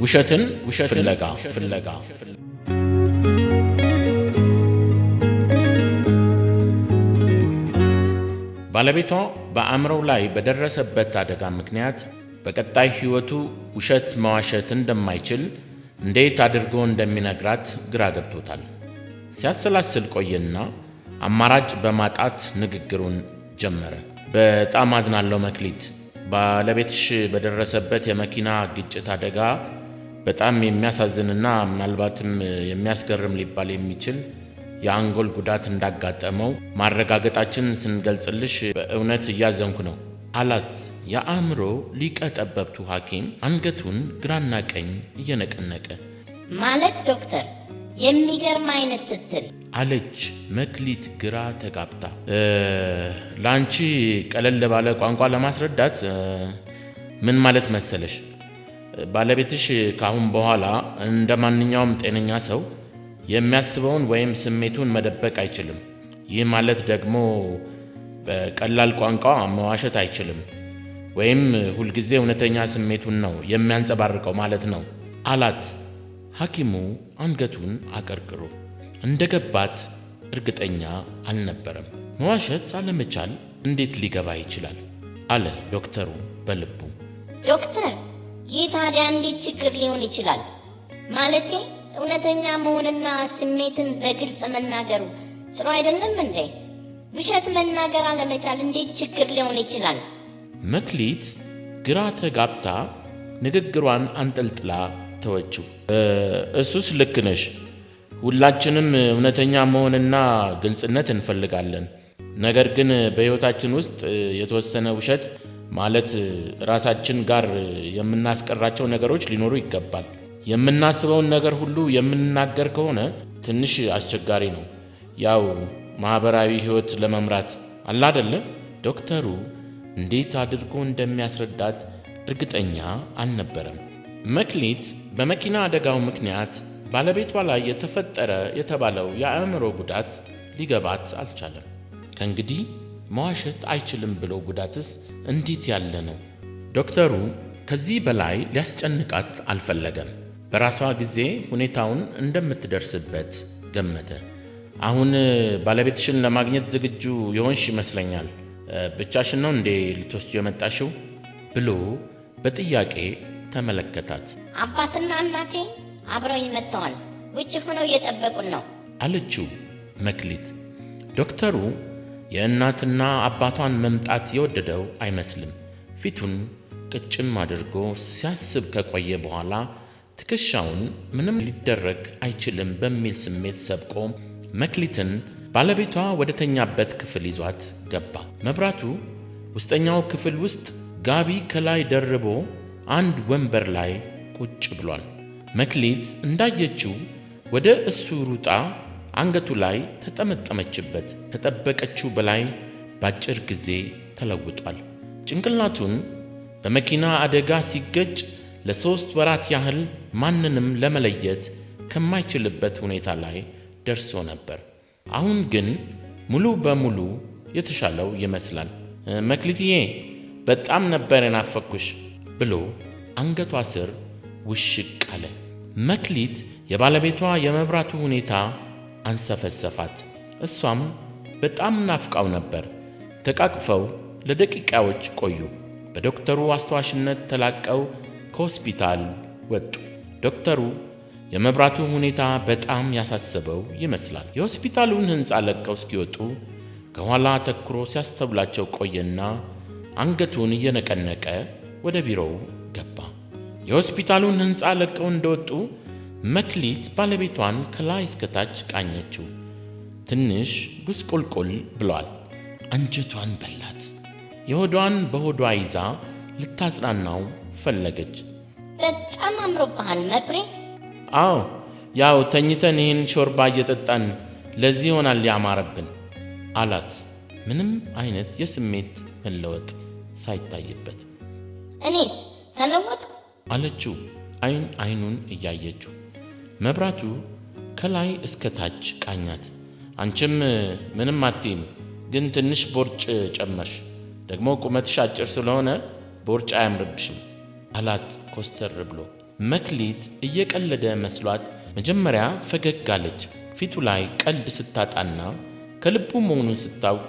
ውሸትን ፍለጋ ፍለጋ። ባለቤቷ በአእምሮው ላይ በደረሰበት አደጋ ምክንያት በቀጣይ ሕይወቱ ውሸት መዋሸት እንደማይችል እንዴት አድርጎ እንደሚነግራት ግራ ገብቶታል። ሲያሰላስል ቆየና አማራጭ በማጣት ንግግሩን ጀመረ። በጣም አዝናለሁ መክሊት፣ ባለቤትሽ በደረሰበት የመኪና ግጭት አደጋ በጣም የሚያሳዝንና ምናልባትም የሚያስገርም ሊባል የሚችል የአንጎል ጉዳት እንዳጋጠመው ማረጋገጣችን ስንገልጽልሽ በእውነት እያዘንኩ ነው አላት። የአእምሮ ሊቀ ጠበብቱ ሐኪም አንገቱን ግራና ቀኝ እየነቀነቀ። ማለት ዶክተር፣ የሚገርም አይነት ስትል? አለች መክሊት ግራ ተጋብታ። ለአንቺ ቀለል ባለ ቋንቋ ለማስረዳት ምን ማለት መሰለሽ፣ ባለቤትሽ ከአሁን በኋላ እንደ ማንኛውም ጤነኛ ሰው የሚያስበውን ወይም ስሜቱን መደበቅ አይችልም። ይህ ማለት ደግሞ በቀላል ቋንቋ መዋሸት አይችልም ወይም ሁልጊዜ እውነተኛ ስሜቱን ነው የሚያንጸባርቀው ማለት ነው አላት። ሐኪሙ አንገቱን አቀርቅሮ እንደ ገባት እርግጠኛ አልነበረም። መዋሸት አለመቻል እንዴት ሊገባ ይችላል? አለ ዶክተሩ በልቡ። ዶክተር፣ ይህ ታዲያ እንዴት ችግር ሊሆን ይችላል? ማለቴ እውነተኛ መሆንና ስሜትን በግልጽ መናገሩ ጥሩ አይደለም እንዴ? ውሸት መናገር አለመቻል እንዴት ችግር ሊሆን ይችላል? መክሊት ግራ ተጋብታ ንግግሯን አንጠልጥላ ተወችው። እሱስ ልክ ነሽ። ሁላችንም እውነተኛ መሆንና ግልጽነት እንፈልጋለን። ነገር ግን በሕይወታችን ውስጥ የተወሰነ ውሸት ማለት ራሳችን ጋር የምናስቀራቸው ነገሮች ሊኖሩ ይገባል። የምናስበውን ነገር ሁሉ የምንናገር ከሆነ ትንሽ አስቸጋሪ ነው። ያው ማኅበራዊ ሕይወት ለመምራት አለ አደለ? ዶክተሩ እንዴት አድርጎ እንደሚያስረዳት እርግጠኛ አልነበረም። መክሊት በመኪና አደጋው ምክንያት ባለቤቷ ላይ የተፈጠረ የተባለው የአእምሮ ጉዳት ሊገባት አልቻለም። ከእንግዲህ መዋሸት አይችልም ብሎ ጉዳትስ እንዴት ያለ ነው? ዶክተሩ ከዚህ በላይ ሊያስጨንቃት አልፈለገም። በራሷ ጊዜ ሁኔታውን እንደምትደርስበት ገመተ። አሁን ባለቤትሽን ለማግኘት ዝግጁ የሆንሽ ይመስለኛል። ብቻሽን ነው እንዴ ልትወስጂው የመጣሽው? ብሎ በጥያቄ ተመለከታት። አባትና እናቴ አብረውኝ መጥተዋል። ውጭ ሆነው እየጠበቁን ነው አለችው መክሊት። ዶክተሩ የእናትና አባቷን መምጣት የወደደው አይመስልም። ፊቱን ቅጭም አድርጎ ሲያስብ ከቆየ በኋላ ትከሻውን ምንም ሊደረግ አይችልም በሚል ስሜት ሰብቆ መክሊትን ባለቤቷ ወደ ተኛበት ክፍል ይዟት ገባ። መብራቱ ውስጠኛው ክፍል ውስጥ ጋቢ ከላይ ደርቦ አንድ ወንበር ላይ ቁጭ ብሏል። መክሊት እንዳየችው ወደ እሱ ሩጣ አንገቱ ላይ ተጠመጠመችበት። ከጠበቀችው በላይ በአጭር ጊዜ ተለውጧል። ጭንቅላቱን በመኪና አደጋ ሲገጭ ለ3 ወራት ያህል ማንንም ለመለየት ከማይችልበት ሁኔታ ላይ ደርሶ ነበር። አሁን ግን ሙሉ በሙሉ የተሻለው ይመስላል። መክሊትዬ፣ በጣም ነበር የናፈቅኩሽ ብሎ አንገቷ ስር ውሽቅ አለ። መክሊት የባለቤቷ የመብራቱ ሁኔታ አንሰፈሰፋት። እሷም በጣም ናፍቃው ነበር። ተቃቅፈው ለደቂቃዎች ቆዩ። በዶክተሩ አስተዋሽነት ተላቀው ከሆስፒታል ወጡ። ዶክተሩ የመብራቱ ሁኔታ በጣም ያሳሰበው ይመስላል። የሆስፒታሉን ሕንፃ ለቀው እስኪወጡ ከኋላ አተኩሮ ሲያስተውላቸው ቆየና አንገቱን እየነቀነቀ ወደ ቢሮው ገባ። የሆስፒታሉን ሕንፃ ለቀው እንደወጡ መክሊት ባለቤቷን ከላይ እስከታች ቃኘችው። ትንሽ ጉስቁልቁል ብሏል። አንጀቷን በላት። የሆዷን በሆዷ ይዛ ልታጽናናው ፈለገች። በጣም አምሮብሃል መብሬ። አዎ፣ ያው ተኝተን ይህን ሾርባ እየጠጣን ለዚህ ይሆናል ያማረብን አላት። ምንም አይነት የስሜት መለወጥ ሳይታይበት። እኔስ ተለወጥኩ? አለችው አይን አይኑን እያየችው። መብራቱ ከላይ እስከ ታች ቃኛት። አንቺም ምንም አትይም፣ ግን ትንሽ ቦርጭ ጨመርሽ። ደግሞ ቁመትሽ አጭር ስለሆነ ቦርጭ አያምርብሽም አላት ኮስተር ብሎ። መክሊት እየቀለደ መስሏት መጀመሪያ ፈገግ አለች። ፊቱ ላይ ቀልድ ስታጣና ከልቡ መሆኑን ስታውቅ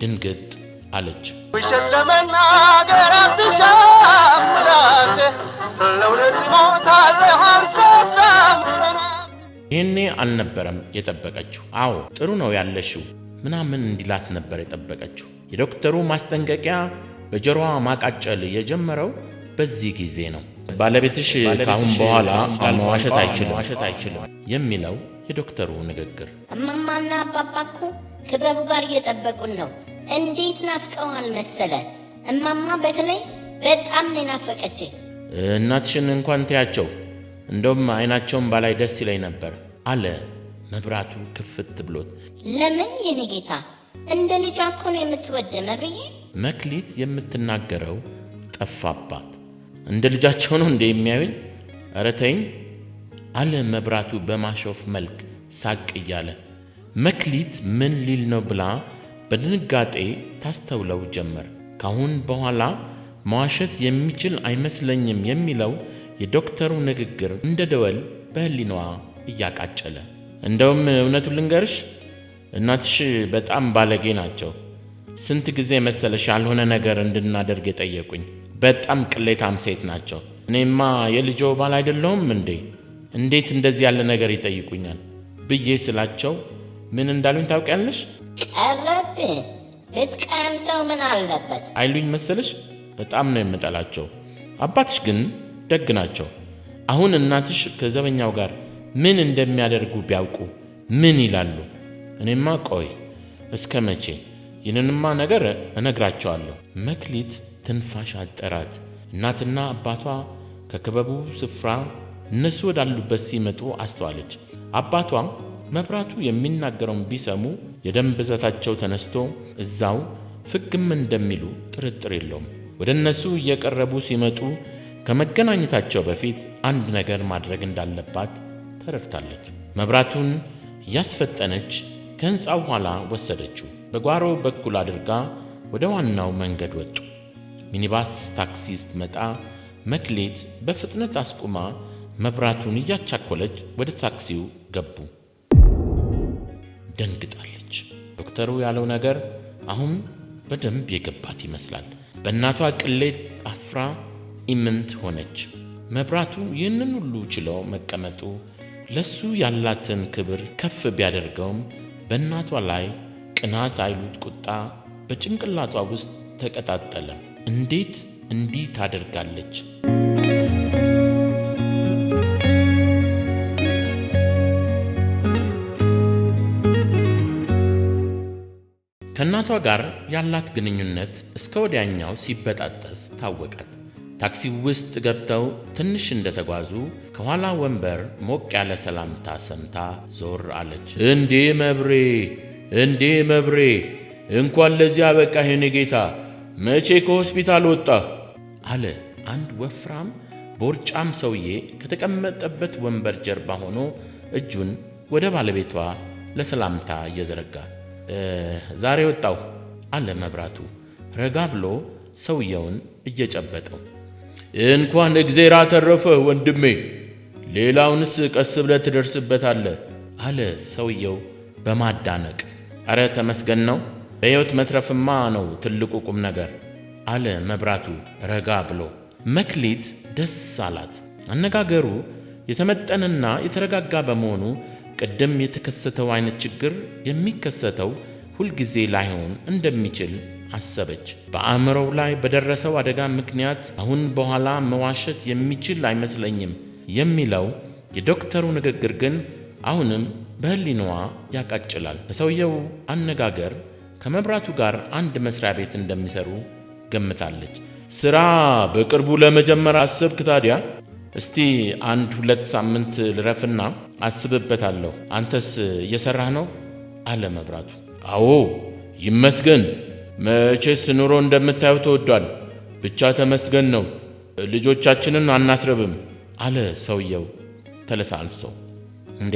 ድንግጥ አለች። ውሸት ለመናገር አትሻም ምላሴ፣ ለእውነት እሞታለሁ አልሰጣም ለነፍሴ። ይህኔ አልነበረም የጠበቀችው። አዎ ጥሩ ነው ያለሽው ምናምን እንዲላት ነበር የጠበቀችው። የዶክተሩ ማስጠንቀቂያ በጆሮዋ ማቃጨል የጀመረው በዚህ ጊዜ ነው። ባለቤትሽ ከአሁን በኋላ መዋሸት አይችልም የሚለው የዶክተሩ ንግግር። እማማና አባባ እኮ ክበቡ ጋር እየጠበቁን ነው። እንዴት ናፍቀዋል መሰለ። እማማ በተለይ በጣም ነው የናፈቀች። እናትሽን እንኳን ተያቸው፣ እንደውም አይናቸውን ባላይ ደስ ይለኝ ነበር አለ መብራቱ ክፍት ብሎት። ለምን የኔ ጌታ፣ እንደ ልጇ እኮ ነው የምትወደ መብርዬ። መክሊት የምትናገረው ጠፋባት። እንደ ልጃቸው ነው እንደ የሚያዩኝ? ኧረ ተይኝ አለ መብራቱ በማሾፍ መልክ ሳቅ እያለ። መክሊት ምን ሊል ነው ብላ በድንጋጤ ታስተውለው ጀመር። ካሁን በኋላ መዋሸት የሚችል አይመስለኝም የሚለው የዶክተሩ ንግግር እንደ ደወል በሕሊናዋ እያቃጨለ፣ እንደውም እውነቱን ልንገርሽ እናትሽ በጣም ባለጌ ናቸው። ስንት ጊዜ መሰለሽ ያልሆነ ነገር እንድናደርግ የጠየቁኝ። በጣም ቅሌታም ሴት ናቸው። እኔማ የልጆ ባል አይደለሁም እንዴ? እንዴት እንደዚህ ያለ ነገር ይጠይቁኛል ብዬ ስላቸው ምን እንዳሉኝ ታውቂያለሽ? ቀረብህ፣ ብትቀምሰው ምን አለበት? አይሉኝ መሰለሽ። በጣም ነው የምጠላቸው። አባትሽ ግን ደግ ናቸው። አሁን እናትሽ ከዘበኛው ጋር ምን እንደሚያደርጉ ቢያውቁ ምን ይላሉ? እኔማ ቆይ እስከ መቼ ይህንንማ ነገር እነግራቸዋለሁ። መክሊት ትንፋሽ አጠራት። እናትና አባቷ ከክበቡ ስፍራ እነሱ ወዳሉበት ሲመጡ አስተዋለች። አባቷ መብራቱ የሚናገረውን ቢሰሙ የደም ብዛታቸው ተነስቶ እዛው ፍግም እንደሚሉ ጥርጥር የለውም። ወደ እነሱ እየቀረቡ ሲመጡ ከመገናኘታቸው በፊት አንድ ነገር ማድረግ እንዳለባት ተረድታለች። መብራቱን እያስፈጠነች ከሕንፃው ኋላ ወሰደችው። በጓሮ በኩል አድርጋ ወደ ዋናው መንገድ ወጡ። ሚኒባስ ታክሲ ስትመጣ መክሊት በፍጥነት አስቁማ መብራቱን እያቻኮለች ወደ ታክሲው ገቡ። ደንግጣለች። ዶክተሩ ያለው ነገር አሁን በደንብ የገባት ይመስላል። በእናቷ ቅሌት አፍራ ኢምንት ሆነች። መብራቱ ይህንን ሁሉ ችሎ መቀመጡ ለሱ ያላትን ክብር ከፍ ቢያደርገውም በእናቷ ላይ ቅናት አይሉት ቁጣ በጭንቅላቷ ውስጥ ተቀጣጠለ። እንዴት እንዲህ ታደርጋለች? ከእናቷ ጋር ያላት ግንኙነት እስከ ወዲያኛው ሲበጣጠስ ታወቃት። ታክሲ ውስጥ ገብተው ትንሽ እንደተጓዙ ከኋላ ወንበር ሞቅ ያለ ሰላምታ ሰምታ ዞር አለች። እንዴ መብሬ፣ እንዴ መብሬ፣ እንኳን ለዚያ በቃህ የኔ ጌታ፣ መቼ ከሆስፒታል ወጣህ? አለ አንድ ወፍራም ቦርጫም ሰውዬ ከተቀመጠበት ወንበር ጀርባ ሆኖ እጁን ወደ ባለቤቷ ለሰላምታ እየዘረጋ። ዛሬ ወጣሁ አለ መብራቱ ረጋ ብሎ ሰውየውን እየጨበጠው። እንኳን እግዜር አተረፈህ ወንድሜ፣ ሌላውንስ ቀስ ብለህ ትደርስበታለህ አለ ሰውየው በማዳነቅ። አረ ተመስገን ነው፣ በሕይወት መትረፍማ ነው ትልቁ ቁም ነገር አለ መብራቱ ረጋ ብሎ። መክሊት ደስ አላት። አነጋገሩ የተመጠነና የተረጋጋ በመሆኑ ቅድም የተከሰተው አይነት ችግር የሚከሰተው ሁልጊዜ ላይሆን እንደሚችል አሰበች። በአእምሮው ላይ በደረሰው አደጋ ምክንያት አሁን በኋላ መዋሸት የሚችል አይመስለኝም የሚለው የዶክተሩ ንግግር ግን አሁንም በሕሊናዋ ያቃጭላል። በሰውየው አነጋገር ከመብራቱ ጋር አንድ መስሪያ ቤት እንደሚሰሩ ገምታለች። ስራ በቅርቡ ለመጀመር አሰብክ ታዲያ? እስቲ 1-2 ሳምንት ልረፍና አስብበታለሁ። አንተስ እየሰራህ ነው? አለ መብራቱ። አዎ ይመስገን፣ መቼስ ኑሮ እንደምታየው ተወዷል። ብቻ ተመስገን ነው፣ ልጆቻችንን አናስርብም አለ ሰውየው ተለሳልሰው። እንዴ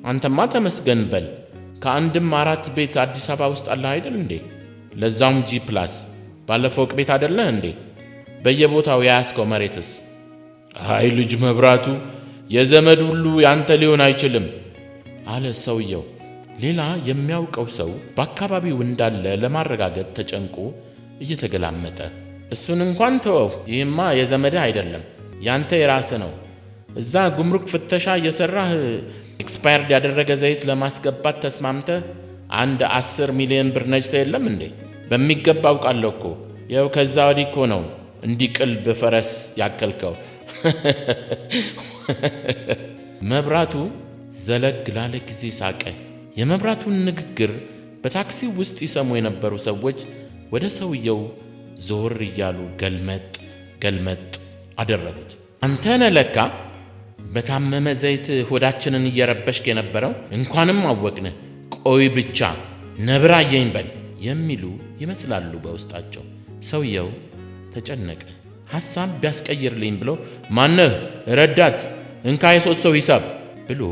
አንተማ ተመስገን በል፣ ከአንድም 4 ቤት አዲስ አበባ ውስጥ አለ አይደል እንዴ? ለዛውም G plus ባለፎቅ ቤት አይደለ እንዴ? በየቦታው የያዝከው መሬትስ? አይ ልጅ መብራቱ፣ የዘመድ ሁሉ ያንተ ሊሆን አይችልም አለ ሰውየው። ሌላ የሚያውቀው ሰው በአካባቢው እንዳለ ለማረጋገጥ ተጨንቆ እየተገላመጠ፣ እሱን እንኳን ተወው፣ ይህማ የዘመድህ አይደለም ያንተ የራስህ ነው። እዛ ጉምሩክ ፍተሻ እየሠራህ expired ያደረገ ዘይት ለማስገባት ተስማምተህ አንድ 10 ሚሊዮን ብር ነጅተህ የለም እንዴ? በሚገባ አውቃለሁ እኮ። ይኸው ከዛ ወዲህ እኮ ነው እንዲህ ቅልብ ፈረስ ያከልከው። መብራቱ ዘለግ ላለ ጊዜ ሳቀ። የመብራቱን ንግግር በታክሲ ውስጥ ይሰሙ የነበሩ ሰዎች ወደ ሰውየው ዞር እያሉ ገልመጥ ገልመጥ አደረጉት። አንተ ነህ ለካ በታመመ ዘይት ሆዳችንን እየረበሽክ የነበረው፣ እንኳንም አወቅንህ። ቆይ ብቻ ነብር አየኝ በል የሚሉ ይመስላሉ በውስጣቸው። ሰውየው ተጨነቀ። ሐሳብ ቢያስቀይርልኝ ብሎ ማነህ ረዳት፣ እንካ የሶስት ሰው ሂሳብ ብሎ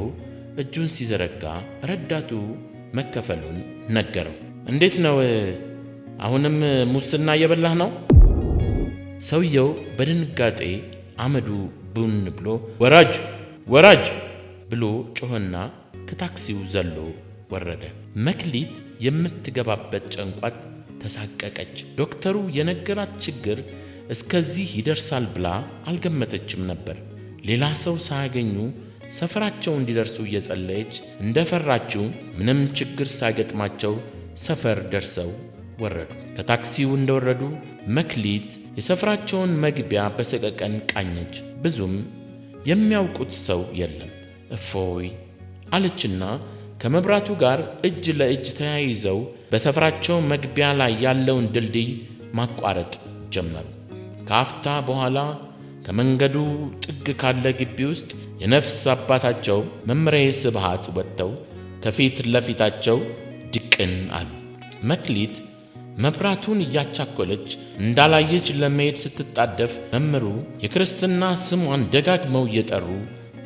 እጁን ሲዘረጋ ረዳቱ መከፈሉን ነገረው። እንዴት ነው አሁንም ሙስና እየበላህ ነው? ሰውየው በድንጋጤ አመዱ ቡን ብሎ ወራጅ ወራጅ ብሎ ጮኸና ከታክሲው ዘሎ ወረደ። መክሊት የምትገባበት ጨንቋት ተሳቀቀች። ዶክተሩ የነገራት ችግር እስከዚህ ይደርሳል ብላ አልገመተችም ነበር። ሌላ ሰው ሳያገኙ ሰፈራቸው እንዲደርሱ እየጸለየች እንደፈራችው ምንም ችግር ሳይገጥማቸው ሰፈር ደርሰው ወረዱ። ከታክሲው እንደወረዱ መክሊት የሰፈራቸውን መግቢያ በሰቀቀን ቃኘች። ብዙም የሚያውቁት ሰው የለም። እፎይ አለችና ከመብራቱ ጋር እጅ ለእጅ ተያይዘው በሰፈራቸው መግቢያ ላይ ያለውን ድልድይ ማቋረጥ ጀመሩ። ከአፍታ በኋላ ከመንገዱ ጥግ ካለ ግቢ ውስጥ የነፍስ አባታቸው መምሬ ስብሃት ወጥተው ከፊት ለፊታቸው ድቅን አሉ። መክሊት መብራቱን እያቻኮለች እንዳላየች ለመሄድ ስትጣደፍ መምህሩ የክርስትና ስሟን ደጋግመው እየጠሩ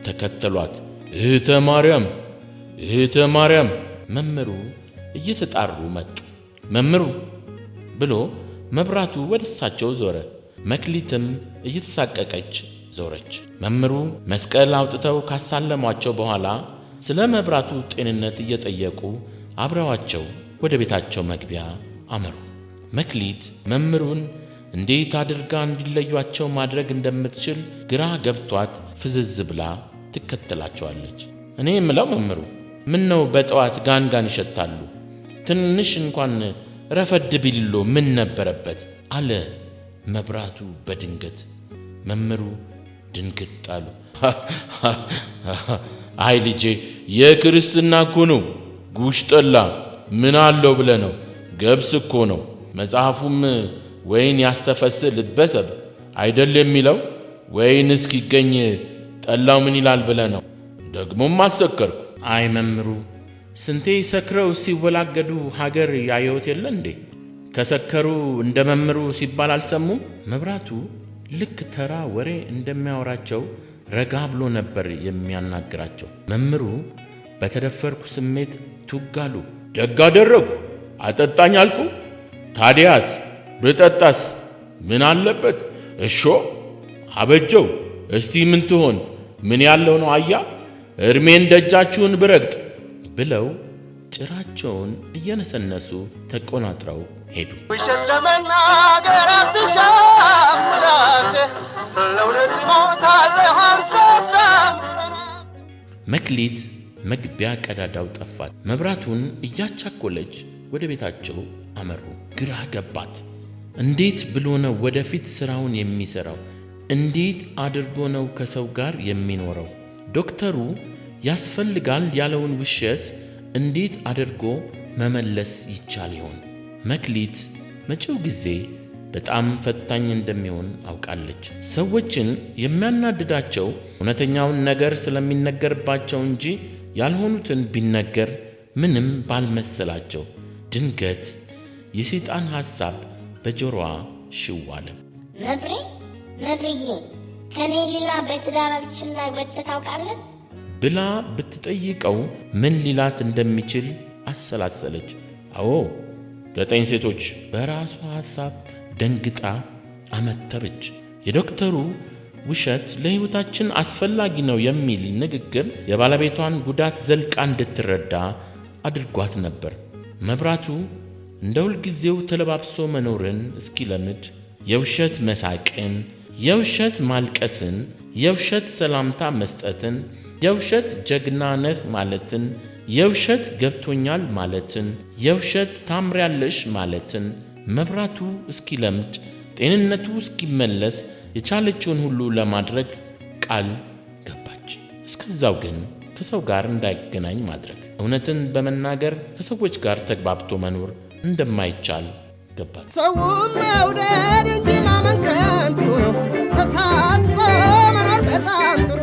ተከተሏት። እህተ ማርያም፣ እህተ ማርያም። መምህሩ እየተጣሩ መጡ። መምህሩ ብሎ መብራቱ ወደ እሳቸው ዞረ። መክሊትም እየተሳቀቀች ዞረች። መምህሩ መስቀል አውጥተው ካሳለሟቸው በኋላ ስለ መብራቱ ጤንነት እየጠየቁ አብረዋቸው ወደ ቤታቸው መግቢያ አመሩ። መክሊት መምህሩን እንዴት አድርጋ እንዲለዩአቸው ማድረግ እንደምትችል ግራ ገብቷት ፍዝዝ ብላ ትከተላቸዋለች። እኔ የምለው መምህሩ፣ ምን ነው በጠዋት ጋንጋን ይሸታሉ? ትንሽ እንኳን ረፈድ ቢልሎ ምን ነበረበት? አለ መብራቱ በድንገት። መምህሩ ድንግጥ አሉ። አይ ልጄ፣ የክርስትና እኮ ነው፣ ጉሽ ጠላ ምን አለው ብለህ ነው? ገብስ እኮ ነው። መጽሐፉም ወይን ያስተፈስህ ልበሰብ አይደል የሚለው? ወይን እስኪገኝ ጠላው ምን ይላል ብለህ ነው? ደግሞም አልሰከርኩ። አይ መምህሩ፣ ስንቴ ሰክረው ሲወላገዱ ሀገር ያየሁት የለ እንዴ? ከሰከሩ እንደ መምህሩ ሲባል አልሰሙም? መብራቱ ልክ ተራ ወሬ እንደሚያወራቸው ረጋ ብሎ ነበር የሚያናግራቸው። መምህሩ በተደፈርኩ ስሜት ቱግ አሉ። ደግ አደረግኩ፣ አጠጣኝ አልኩ። ታዲያስ ብጠጣስ ምን አለበት? እሾ አበጀው። እስቲ ምን ትሆን? ምን ያለው ነው አያ እርሜን ደጃችሁን ብረግጥ ብለው ጭራቸውን እየነሰነሱ ተቆናጥረው ሄዱ። ውሸት ለመናገር አትሻም ምላሴ፣ ለእውነት እሞታለሁ አልሰጣም። መክሊት መግቢያ ቀዳዳው ጠፋት። መብራቱን እያቻኮለች ወደ ቤታቸው አመሩ። ግራ ገባት። እንዴት ብሎ ነው ወደፊት ስራውን የሚሰራው? እንዴት አድርጎ ነው ከሰው ጋር የሚኖረው? ዶክተሩ ያስፈልጋል ያለውን ውሸት እንዴት አድርጎ መመለስ ይቻል ይሆን? መክሊት መጪው ጊዜ በጣም ፈታኝ እንደሚሆን አውቃለች። ሰዎችን የሚያናድዳቸው እውነተኛውን ነገር ስለሚነገርባቸው እንጂ ያልሆኑትን ቢነገር ምንም ባልመሰላቸው። ድንገት የሰይጣን ሐሳብ በጆሮዋ ሽው አለ። መብሬ፣ መብርዬ፣ ከኔ ሌላ በትዳራችን ላይ ወጥተህ ታውቃለህ? ብላ ብትጠይቀው ምን ሊላት እንደሚችል አሰላሰለች። አዎ፣ 9 ሴቶች። በራሷ ሐሳብ ደንግጣ አመተበች። የዶክተሩ ውሸት ለሕይወታችን አስፈላጊ ነው የሚል ንግግር የባለቤቷን ጉዳት ዘልቃ እንድትረዳ አድርጓት ነበር። መብራቱ እንደ ሁልጊዜው ተለባብሶ መኖርን እስኪለምድ የውሸት መሳቅን፣ የውሸት ማልቀስን፣ የውሸት ሰላምታ መስጠትን፣ የውሸት ጀግና ነህ ማለትን፣ የውሸት ገብቶኛል ማለትን፣ የውሸት ታምሪያለሽ ማለትን መብራቱ እስኪለምድ ጤንነቱ እስኪመለስ የቻለችውን ሁሉ ለማድረግ ቃል ገባች። እስከዛው ግን ከሰው ጋር እንዳይገናኝ ማድረግ፣ እውነትን በመናገር ከሰዎች ጋር ተግባብቶ መኖር እንደማይቻል ገባት። ሰውን መውደድ እንጂ ማመን ከንቱ ነው። ተሳስቦ መኖር በጣም ጥሩ።